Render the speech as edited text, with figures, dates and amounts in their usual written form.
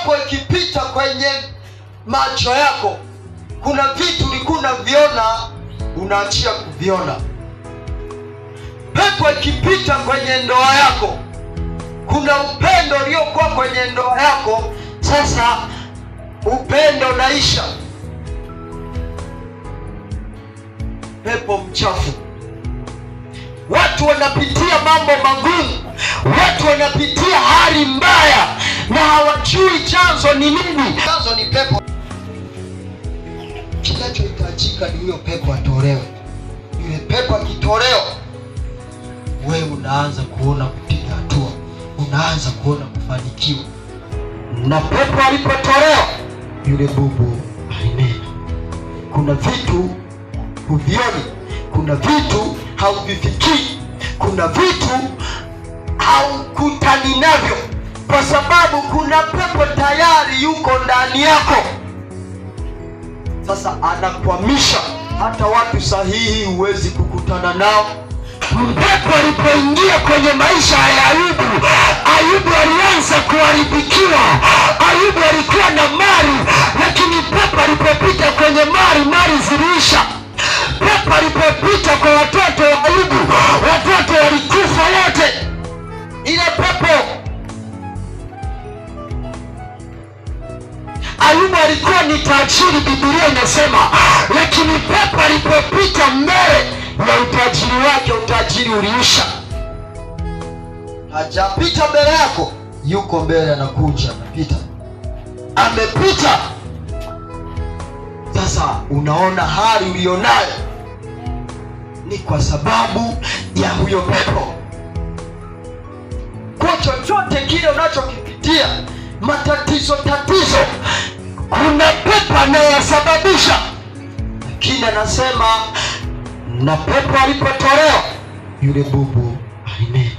Pepo ikipita kwenye macho yako, kuna vitu ulikuwa unaviona, unaachia kuviona. Pepo ikipita kwenye ndoa yako, kuna upendo uliokuwa kwenye ndoa yako, sasa upendo unaisha. Pepo mchafu. Watu wanapitia mambo magumu, watu wanapitia hali mbaya na hawajui chanzo ni nini. Chanzo ni pepo. Kinachohitajika ni huyo pepo atolewe. Yule pepo akitolewa, wewe unaanza kuona kupiga hatua, unaanza kuona kufanikiwa. Na pepo alipotolewa, yule bubu alinena. Kuna vitu huvioni, kuna vitu hauvifikii, kuna vitu haukutani navyo, kwa sababu kuna pepo tayari yuko ndani yako. Sasa anakwamisha, hata watu sahihi huwezi kukutana nao. Pepo alipoingia kwenye maisha ya Ayubu, Ayubu alianza kuharibikiwa. Ayubu alikuwa na mali, lakini pepo alipopita kwenye mali, mali ziliisha. Pepo alipopita kwa watoto wa Ayubu, watoto walikufa wote. Ile pepo, Ayubu alikuwa ni tajiri, Biblia inasema, lakini pepo alipopita mbele ya utajiri wake, utajiri uliisha. Hajapita mbele yako, yuko mbele, anakuja, anapita, amepita. Sasa unaona hali ulionayo ni kwa sababu ya huyo pepo. Kwa chochote kile unachokipitia, matatizo tatizo, kuna pepo anayesababisha. Lakini anasema Na pepo alipotolewa, yule bubu alinena.